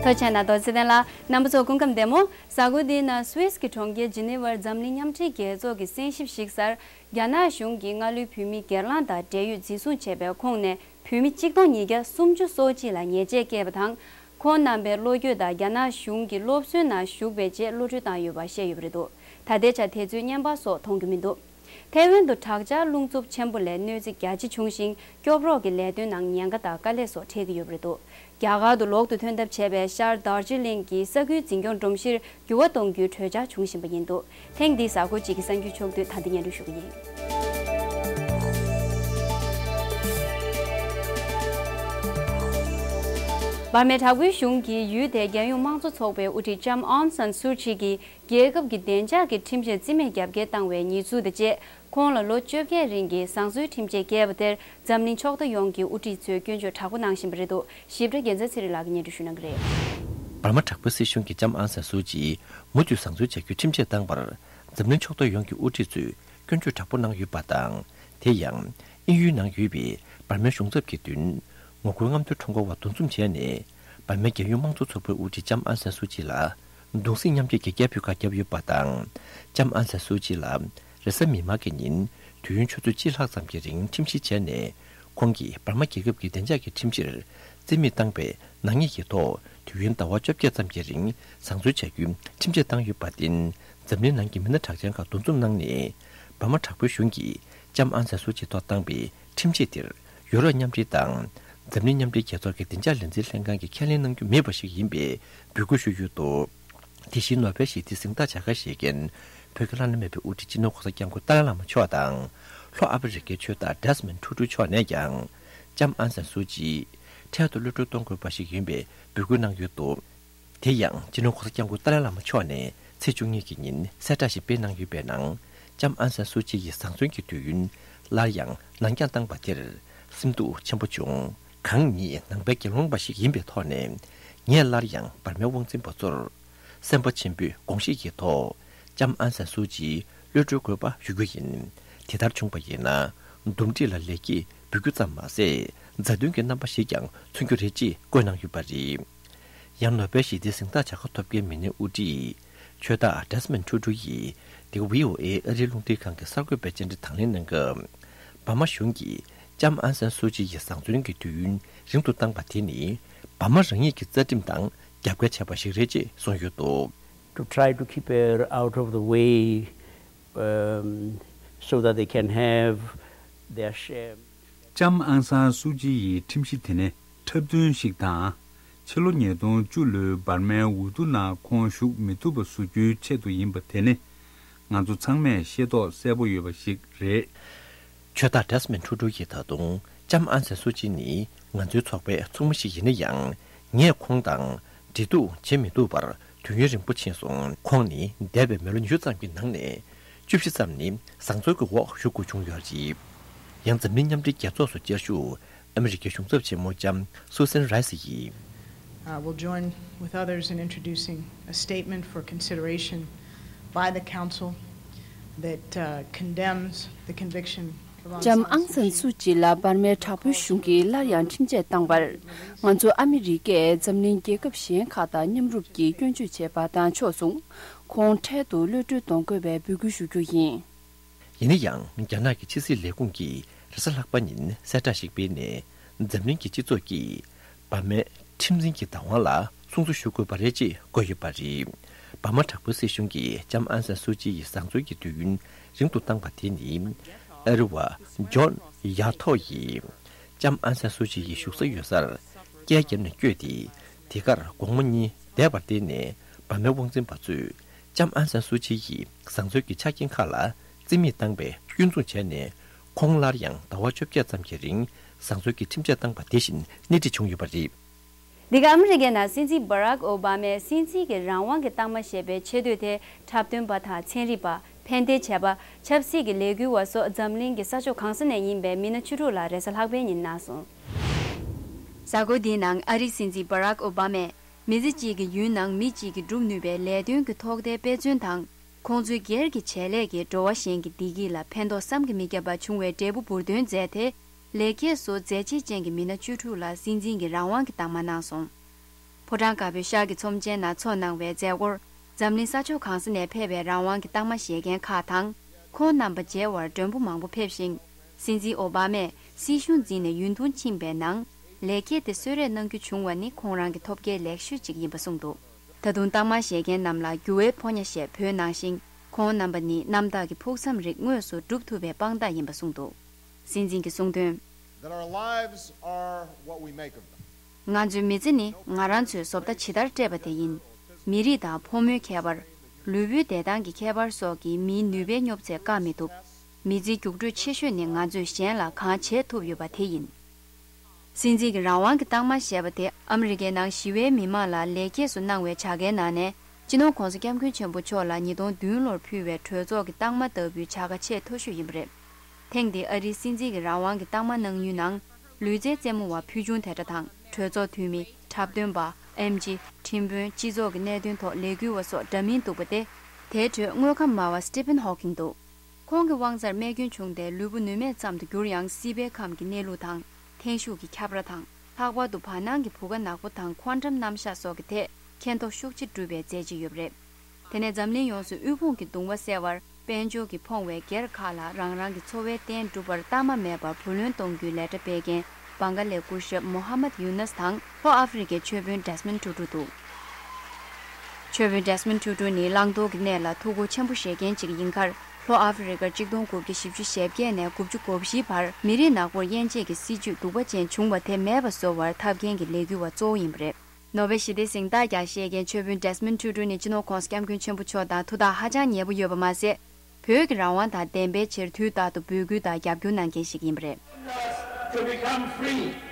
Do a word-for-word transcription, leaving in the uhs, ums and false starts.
ཐུགས་རྗེ་གནང་། རྡོ་རྗེ་གདན་ལགས། རྣམ་པ་ཚོ་སྐུ་ཁམས་བདེ་མོ། གཟའ་འཁོར་འདིའི་ནང་སུད་སི་གི་གྲོང་ཁྱེར་ཇི་ནི་ཝར་འཛམ་གླིང་མཉམ་འབྲེལ་རྒྱལ་ཚོགས་ཀྱི་གསན་ཞིབ་ཞིག་སར། རྒྱ་ནག་གཞུང་གིས་སྔ་ལོའི་བོད་མིའི་སྒེར་ལངས་དང་འབྲེལ་ཡོད་འཛིན་བཟུང་བྱས་པའི་ཁོངས་ནས་བོད་མི་གཅིག་སྟོང་ཉིས་བརྒྱ་སུམ་ཅུ་སོ་གཅིག་ལ་ཉེས་ཆད་བཀལ་བ་དང་། ཁོང་རྣམ་པའི་བློ་འགྱོད་དང་རྒྱ་ནག་གཞུང་གི་སློབ་གསོའི་ནང་ཞུགས་པའི་ཆེད་གློད་གྲོལ་བཏང་ཡོད་པ་བཤད་ཡོད་པ་རེད་འདུག། ད་ལྟའི་ཆར་དེ་ཚོའི་བརྙན་པར་སོགས་མཐོང་རྒྱུ་མི་འདུག། ཐའེ་ཝན་དུ་དྲག་ཆར་རླུང་འཚུབ་ཆེན་པོ་ལས་གནོད་འཚེ་རྒྱ་ཆེ་བྱུང་ཞིང་། སྐྱོབ་རོགས་ཀྱི་ལས་དོན་ནང་ཉེན་ཁ་དང་དཀའ་ལས་སོགས་འཕྲད་ཀྱི་ཡོད་པ་རེད་འདུག། རྒྱ་གར་དུ་ལོག་ཏུ་ཐོན་ཐབས་བྱས་པའི་ཤར་དར་ཇི་ལིང་གི་ས་ཁུལ་འཛིན་སྐྱོང་སྒྲོམ་གཞིར་འགྱུར་བ་གཏོང་རྒྱུའི་གྲོས་འཆར་བྱུང་བཞིན་པ་ཡིན་འདུག། ཐེངས་འདིའི་གཟའ་འཁོར་གཅིག་གི་གསར་འགྱུར་ཕྱོགས་བསྡུས་ད་ལྟ་སྙན་སྒྲོན་ཞུ་གི་ཡིན། འབར་མའི་དྲག་པོའི་གཞུང་གིས་ཡུལ་དེའི་རྒྱལ་ཡོངས་དམངས་གཙོ་ཚོགས་པའི་དབུ་ཁྲིད་ལྕམ་ཨང་སན་སུའུ་ཅི་གིས། རྒྱལ་ཁབ་ཀྱི་བདེ་འཇགས་ཀྱི་ཁྲིམས་ཆད་རྩིས་མེད་རྒྱབ་འགལ་བཏང་བའི་ཉེས་འཛུགས་དང་བཅས། ཁོང་ལ་ལོ་བཅོ་བརྒྱད་རིང་གི་བཟང་བཙོན་ཁྲིམས་ཆད་བཀལ་བ་དེར་འཛམ་གླིང་ཕྱོགས་མཐའ་ཡོངས་ཀྱི་དབུ་ཁྲིད་ཚོས་སྐྱོན་བརྗོད་དྲག་པོ་གནང་བཞིན་པ་རེད་འདུག། ཞིབ་ཕྲ་རྒྱལ་མཚན་ཚེ་རིང་ལགས་ཀྱིས་སྙན་སྒྲོན་ཞུ་གནང་གི་རེད། འབར་མ་དྲག་པོའི་སྲིད་གཞུང་གིས་ལྕམ་ཨང་སན་སུའུ་ཅི་མུ་མཐུད་བཟང་བཙོན་བྱ་རྒྱུའི་ཁྲིམས་ཆད་བཏང་བར། འཛམ་གླིང་ཕྱོགས་མཐའ་ཡོངས་ཀྱི་དབུ་ཁྲིད་ཚོས་སྐྱོན་བརྗོད་དྲག་པོ་གནང་ཡོད་པ་དང་། དེ་ཡང་། དབྱིན་ཡུལ་ནང་ཡོད་པའི་འབར་མའི་གཞུང་ཚབ་ཀྱི་མདུན། ངོ་རྒོལ་རྔམ་སྟོན་ཁྲོམ་སྐོར་བ་འདུ་འཛོམས་བྱས་ནས། འབར་མའི་རྒྱལ་ཡོངས་དམངས་གཙོ་ཚོགས་པའི་དབུ་ཁྲིད་ལྕམ་ཨང་སན་སུའུ་ཅི་ལ། གདུང་སེམས་མཉམ་སྐྱེད་ཀྱི་རྒྱལ་པོའི་བཀའ་བརྒྱབ་ཡོད་པ་དང་། ལྕམ་ཨང་སན་སུའུ་ཅི་ལ། རེས་གཟའ་མིག་དམར་གྱི་ཉིན། དུས་ཡུན་ཆུ་ཚོད་གཅིག་ལྷག་ཙམ་གྱི་རིང་ཁྲིམས་ཞིབ་བྱས་ནས། ཁོང་གིས་འབར་མ་རྒྱལ་ཁབ་ཀྱི་བདེ་འཇགས་ཀྱི་ཁྲིམས་གཞིར། རྩིས་མེད་བཏང་པའི་ནག་ཉེས་ཀྱི་ཐོག་དུས་ཡུན་ཟླ་བ་བཅོ་བརྒྱད་ཙམ་གྱི་རིང་བཟང་བཙོན་བྱ་རྒྱུའི་ཁྲིམས་ཆད་བཏང་ཡོད་པར་བརྟེན། འཛམ་གླིང་ནང་གི་མི་སྣ་གྲགས་ཅན་ཁག་འདུ་འཛོམས་གནང་ནས། འབར་མ་དྲག་པོའི་གཞུང་གིས་ལྕམ་ཨང་སན་སུའུ་ཅི་ཐོག་བཏང་པའི་ཁྲིམས་ཆད་དེར། ཡུ་རོབ་མཉམ་འབྲེལ་དང་། འཛམ་གླིང་མཉམ་འབྲེལ་རྒྱལ་ཚོགས་ཀྱི་བདེ་འཇགས་ལས་འཛིན་ལྷན་ཁང་གིས་ཁས་ལེན་གནང་རྒྱུ་མེད་པ་ཞིག་ཡིན་པའི་འབོད་སྐུལ་ཞུས་ཡོད་འདུག། དེ་བཞིན་ནོ་བེལ་ཞི་བདེའི་གཟེངས་རྟགས་བྱ་དགའ་བཞེས་མཁན་བོད་ཀྱི་བླ་ན་མེད་པའི་དབུ་ཁྲིད་སྤྱི་ནོར་གོང་ས་སྐྱབས་མགོན་ཏཱ་ལའི་བླ་མ་མཆོག་དང་། ལྷོ་ཨ་ཕི་རི་ཀའི་ཆོས་བདག་ཌེ་སི་མོན་ཊུ་ཊུ་མཆོག་ནས་ཀྱང་། ལྕམ་ཨང་སན་སུའུ་ཅི། འཕྲལ་དུ་གློད་གྲོལ་གཏོང་དགོས་པ་ཞིག་ཡིན་པའི་འབོད་སྐུལ་གནང་ཡོད་འདུག། དེ་ཡང་སྤྱི་ནོར་གོང་ས་སྐྱབས་མགོན་ཏཱ་ལའི་བླ་མ་མཆོག་ནས་ཚེས་བཅུ་གཉིས་ཀྱི་ཉིན་གསལ་བསྒྲགས་ཤིག་སྤེལ་གནང་ཡོད་པའི་ནང་། ལྕམ་ཨང་སན་སུའུ་ཅི་ཡི་བཟང་བཙོན་གྱི་དུས་ཡུན་སླར་ཡང་ནང་འགྱངས་བཏང་པ་དེར་སེམས་སྡུག་ཆེན་པོ་བྱུང་། གང་ཉིད་ནང་པའི་དགེ་སློང་པ་ཞིག་ཡིན་པའི་ཐོག་ནས། ངས་སླར་ཡང་འབར་མའི་དབང་འཛིན་པ་ཚོར། སེམས་པ་ཆེན་པོས་དགོངས་བཞེས་ཀྱི་ཐོག་ལྕམ་ཨང་སན་སུའུ་ཅི་གློད་གྲོལ་དགོས་པ་ཞུ་རྒྱུ་ཡིན། དེ་ལྟར་བྱུང་བ་ཡིན་ན། འདུམ་འགྲིག་ལ་ལེགས་སྐྱེས་འབུལ་རྒྱུ་ཙམ་མ་ཟད། མཛའ་མཐུན་གྱི་རྣམ་པ་ཞིག་ཀྱང་མཚོན་རྒྱུ་རེད་ཅེས་བཀོད་གནང་ཡོད་པ་རེད། ཡང་ནོ་བེལ་ཞི་བདེའི་གཟེངས་རྟགས་བྱ་དགའ་ཐོབ་མཁན་མི་སྣའི་དབུ་ཁྲིད། ཆོས་བདག་ཌེ་སི་མོན་ཊུ་ཊུ་ཡིས། འདི་ག་བྷི་ཨོ་ཨེ་ཨ་རིའི་རླུང་འཕྲིན་ཁང་གི་གསར་འགོད་པའི་བཅར་འདྲི་དང་ལེན་གནང་སྐབས། འབར་མ་གཞུང་གིས་ལྕམ་ཨང་སན་སུའུ་ཅི་ཡི་བཟང་བཙོན་གྱི་དུས་ཡུན་རིང་དུ་བཏང་པ་དེ་ནི། འབར་མ་རང་ཉིད་ཀྱི་རྩ་ཁྲིམས་དང་རྒྱབ་འགལ་བྱས་པ་ཞིག་རེད་ཅེས་གསུངས་ཡོད་འདུག། To try to keep her out of the way, um, so that they can have their share. ལྕམ་ཨང་སན་སུའུ་ཅི་ཡི་ཁྲིམས་གཞི་དེ་ནི་འཁྲབ་སྟོན་ཞིག་དང་། ཕྱི་ལོ་ཉིས་སྟོང་བཅུ་ལོའི་འབར་མའི་འོས་བསྡུ་ནང་ཁོང་ཞུགས་མི་ཐུབ་པ་བཟོ་རྒྱུའི་ཆེད་དུ་ཡིན་པ་དེ་ནི། ང་ཚོ་ཚང་མས་ཤེས་རྟོགས་གསལ་པོ་ཡོད་པ་ཞིག་རེད། ཆོས་བདག་ཌེ་སི་མོན་ཊུ་ཊུ་ཡིས་ད་དུང་ལྕམ་ཨང་སན་སུའུ་ཅི་ནི་ང་ཚོའི་ཚོགས་པའི་ཚོགས་མི་ཞིག་ཡིན་ན་ཡང་། ངས་ཁོང་དང་འབྲེལ་གཏུག་བྱེད་མི་ཐུབ་པར་དུས་ཡུན་རིང་པོ་ཕྱིན་སོང་། ཁོང་ནི་འདས་པའི་མི་ལོ་ཉི་ཤུ་ཙམ་གྱི་ནང་ནས་བཅུ་བཞི་ཙམ་ནི་བཟང་ཚོར་གྱི་འོག་བཞུགས་དགོས་བྱུང་ཡོད་རེད། ཡང་འཛམ་གླིང་མཉམ་འབྲེལ་རྒྱལ་ཚོགས་སུ་བཅའ་བཞུགས་ཨ་མི་རི་ཀའི་གཞུང་ཚབ་ཆེན་མོ་ལྕམ་སུ་སན་རའི་སི་ཡིས། Uh, will join with others in introducing a statement for consideration by the Council that, uh, condemns the conviction of Aung San Suu Kyi. ལྕམ་ཨང་སན་སུའུ་ཅི་ལ་འབར་མའི་དྲག་པོའི་གཞུང་གིས་སླར་ཡང་ཁྲིམས་ཆད་བཏང་བར། ང་ཚོ་ཨ་མི་རི་ཀས་འཛམ་གླིང་རྒྱལ་ཁབ་གཞན་ཁག་དང་མཉམ་རུབ་ཀྱིས་སྐྱོན་བརྗོད་བྱས་པ་དང་ཕྱོགས་མཚུངས། ཁོང་འཕྲལ་དུ་གློད་གྲོལ་གཏོང་དགོས་པའི་འབོད་སྐུལ་ཞུ་རྒྱུ་ཡིན། ཡིན་ན་ཡང་། རྒྱ་ནག་གི་ཕྱི་སྲིད་ལས་ཁུངས་ཀྱིས་རེས་གཟའ་ལྷག་པ་ཉིན་གསལ་བསྒྲགས་ཤིག་སྤེལ་ནས། འཛམ་གླིང་གི་སྤྱི་ཚོགས་ཀྱིས་འབར་མའི་ཁྲིམས་འཛིན་གྱི་བདག་དབང་ལ་སྲུང་བརྩི་ཞུ་དགོས་པ་རེད་ཅེས་བཀོད་ཡོད་པ་རེད། འབར་མ་དྲག་པོའི་སྲིད་གཞུང་གིས་ལྕམ་ཨང་སན་སུའུ་ཅི་ཡི་བཟང་བཙོན་གྱི་དུས་ཡུན་རིང་དུ་བཏང་པ་དེ་ནི། ཨ་རི་བ་ཇོན་ཡ་ཐོ་ཡིས། ལྕམ་ཨང་སན་སུའུ་ཅི་ཡི་བཞུགས་ས་ཡོད་སར་སྐས་བརྒྱབ་ནས་བསྐྱོད་དེ། དེ་གར་དགོང་མོ་གཉིས་འདས་པར་བརྟེན་ནས། འབར་མའི་དབང་འཛིན་པ་ཚོས་ལྕམ་ཨང་སན་སུའུ་ཅི་ཡི་བཟང་བཙོན་གྱི་ཆ་རྐྱེན་ཁག་ལ་རྩིས་མེད་བཏང་པའི་སྐྱོན་འཛུགས་བྱས་ནས། ཁོང་སླར་ཡང་ཟླ་བ་བཅོ་བརྒྱད་ཙམ་གྱི་རིང་བཟང་བཙོན་གྱི་ཁྲིམས་ཆད་བཏང་པ་དེ་བཞིན་སྣེ་ཁྲིད་བྱུང་ཡོད་པ་རེད། འདི་ག་ཨ་མི་རི་ཀའི་ནང་སྲིད་འཛིན་བྷ་རག་ཨོ་བྷ་མས་སྲིད་འཛིན་གྱི་རང་དབང་གི་རྟགས་མ་ཞེས་པའི་ཆེ་བསྟོད་དེ་འཁྲབ་སྟོན་པ་དང་ཚན་རིག་པ། ཕན་བདེའི་བྱེད་པ། ཆབ་སྲིད་ཀྱི་ལས་འགུལ་བ་སོགས་འཛམ་གླིང་གི་ས་ཕྱོགས་གང་ས་ནས་ཡིན་པའི་མི་སྣ་བཅུ་དྲུག་ལ་རེས་གཟའ་ལྷག་པའི་ཉིན་གནང་སོང་། གཟའ་འཁོར་འདིའི་ནང་ཨ་རིའི་སྲིད་འཛིན་བྷ་རག་ཨོ་བྷ་མས། མི་ཚེ་གཅིག་གི་ཡུན་ནང་མི་གཅིག་གིས་བསྒྲུབ་ནུས་པའི་ལས་དོན་གྱི་ཐོག་མཐའི་དཔེ་མཚོན་དང་། ཁོང་ཚོའི་སྒེར་གྱི་བྱེད་ལས་ཀྱིས་འགྲོ་བ་གཞན་གྱི་བདེ་སྐྱིད་ལ་ཕན་ཐོགས་བསམ་གྱིས་མི་ཁྱབ་པ་བྱུང་བའི་འབྲས་བུ་འབུར་འདོན་མཛད་དེ། ལེགས་སྐྱེས་སུ་མཛད་རྗེས་ཅན་གྱི་མི་སྣ་བཅུ་དྲུག་ལ་སྲིད་འཛིན་གྱི་རང་དབང་གི་རྟགས་མ་གནང་སོང་། ཕོ་བྲང་དཀར་པོའི་ཤར་གྱི་ཚོམས་ཆེན་ནང་ཚོགས་གནང་བའི་མཛད་སྒོར། འཛམ་གླིང་ས་ཕྱོགས་གང་ས་ནས་ཕེབས་པའི་རང་དབང་གི་རྟགས་མ་བཞེས་མཁན་ཁག་དང་། ཁོང་རྣམ་པ་མཇལ་བར་མགྲོན་པོ་མང་པོ་ཕེབས་ཤིང་། སྲིད་འཛིན་ཨོ་བྷ་མས་སྲིད་གཞུང་འཛིན་ནས་ཡུན་ཐུང་ཕྱིན་པའི་ནང་། ལེགས་སྐྱེས་དེ་གསོལ་རས་གནང་རྒྱུ་བྱུང་བ་ནི་ཁོང་རང་གི་ཐོབ་སྐལ་ལེགས་ཤོས་ཅིག་ཡིན་པ་གསུངས་འདུག་ད་དུང་རྟགས་མ་བཞེས་མཁན་རྣམས་ལ་འགྱུར་བའི་ཕོ་ཉ་ཞེས་འབོད་གནང་ཞིང་། ཁོང་རྣམ་པ་ནི་རྣམ་དག་གི་ཕུགས་བསམ་རིགས་དངོས་སུ་འགྲུབ་ཐུབ་པའི་དཔང་རྟགས་ཡིན་པ་གསུངས་འདུག་སྲིད་འཛིན་གྱིས་གསུངས་དོན། That our lives are what we make of them. ང་ཚོའི་མི་ཚེ་ནི་ང་རང་ཚོས་བཟོ་ལྟ་ཇི་ལྟར་སྤྲད་པ་དེ་ཡིན། མི་རིགས་དང་ཕོ་མོའི་ཁྱད་པར། ལུས་པོའི་བདེ་ཐང་གི་ཁྱད་པར་སོགས་ཀྱིས་མིའི་ནུས་པའི་རྙོབ་ཚད་བཀག་མི་ཐུབ། མི་ཚེའི་རྒྱུགས་སྤྲོད་ཆེ་ཤོས་ནི་ང་ཚོས་གཞན་ལ་གང་བྱེད་ཐུབ་ཡོད་པ་དེ་ཡིན། སྲིད་འཛིན་གྱི་རང་དབང་གི་རྟགས་མ་ཞེས་པ་དེ་ཨ་མི་རི་ཀའི་ནང་ཞི་བའི་མི་མང་ལ་ལེགས་སྐྱེས་སུ་གནང་བའི་བྱ་དགའི་ནང་ནས། སྤྱི་ནོར་༧གོང་ས་༧སྐྱབས་མགོན་ཆེན་པོ་མཆོག་ལ་ཉིས་སྟོང་བདུན་ལོར་ཕུལ་བའི་གྲོས་ཚོགས་ཀྱི་རྟགས་མ་ལྟ་བུའི་བྱ་དགའ་ཆེས་མཐོ་ཤོས་ཡིན་པ་རེད། ཐེངས་འདིའི་ཨ་རིའི་སྲིད་འཛིན་གྱི་རང་དབང་གི་རྟགས་མ་གནང་ཡུལ་ནང་། ལུས་རྩལ་རྩེད་མོ་བ་ཕུལ་བྱུང་དེ་འདྲ་དང་། གྲོས་ཚོགས་འཐུས་མི། འཁྲབ་སྟོན་པ། ཨེམ་ཆི། ཁྲིམས་དཔོན། སྤྱི་ཚོགས་ཀྱི་གནད་དོན་ཐོག་ལས་འགུལ་བ་སོགས་འདྲ་མིན་འདུག་པ་སྟེ། དེའི་ཁྲོད་དངོས་ཁམས་སྨྲ་བ་Stephen Hawking་འདུག་ཁོང་གི་དབང་རྩར་རྨས་སྐྱོན་བྱུང་སྟེ་ལུས་པོ་ནུས་མེད་ཙམ་དུ་གྱུར་ཡང་སྲིད་པའི་ཁམས་ཀྱི་གནས་ལུགས་དང་། འཐེན་ཤུགས་ཀྱི་ཁྱབ་ར་དང་། ལྷག་པར་དུ་བར་སྣང་གི་བུ་ག་ནག་པོ་དང་ཁོན་ཊམ་རྣམ་གཞག་སོགས་ཀྱི་ཐད་མཁྱེན་རྟོགས་ཤུགས་ཆེ་བསྒྲུབས་པའི་མཛད་རྗེས་ཡོད་པ་རེད། དེ་ནས་འཛམ་གླིང་ཡོངས་སུ་དབུལ་ཕོངས་ཀྱི་གདུང་བ་སེལ་བར་དཔལ་འབྱོར་གྱིས་ཕོངས་བའི་སྒེར་ཁག་ལ་རང་རང་གི་འཚོ་བའི་རྟེན་སྒྲུབ་པར་རྟགས་མ་མེད་པར་བུ་ལོན་གཏོང་རྒྱུའི་ལས་གྲྭ་སྤེལ་མཁན་བང་ག་ལའི་སྐུ་ཞབས་མོ་ཧ་མད་ཡུ་ནས་དང་ལྷོ་ཨ་ཧྥེ་རི་ཀའི་ཆོས་དཔོན་Desmond Tutu་འདུག་ཆོས་དཔོན་Desmond Tutu་ནི་བླང་དོར་གྱི་གནས་ལ་ཐུགས་ཁུར་ཆེན་པོ་བཞེས་མཁན་ཅིག་ཡིན་ཁར། ལྷོ་ཨ་ཧྥེ་རི་ཀར་གཅིག་སྟོང་དགུ་བརྒྱ་བཞི་བཅུ་ཞེ་བརྒྱད་ནས་དགུ་བཅུ་གོ་བཞིའི་བར་མི་རིགས་ནག་པོར་དབྱེ་འབྱེད་ཀྱི་སྲིད་བྱུས་གདུག་པ་ཅན་བྱུང་བ་དེ་མེད་པ་བཟོ་བར་ཐབས་མཁས་ཀྱི་ལས་འགུལ་བ་གཙོ་བོ་ཡིན་པ་རེད། ནོ་བེལ་ཞི་བདེའི་གཟེངས་རྟགས་ཀྱང་བཞེས་མཁན་ཆོས་དཔོན་Desmond Tutu་ནི་སྤྱི་ནོར་༧གོང་ས་༧སྐྱབས་མགོན་ཆེན་པོ་མཆོག་དང་ཐུགས་ཐག་ཧ་ཅང་ཉེ་པོ་ཡོད་པ་མ་ཟད། བོད་ཀྱི་རང་དབང་དང་བདེན་པའི་ཆེད་དུས་རྟག་ཏུ་འབོད་སྐུལ་དང་རྒྱབ་སྐྱོར་གནང་མཁན་ཞིག་ཡིན་པ་རེད། To become free.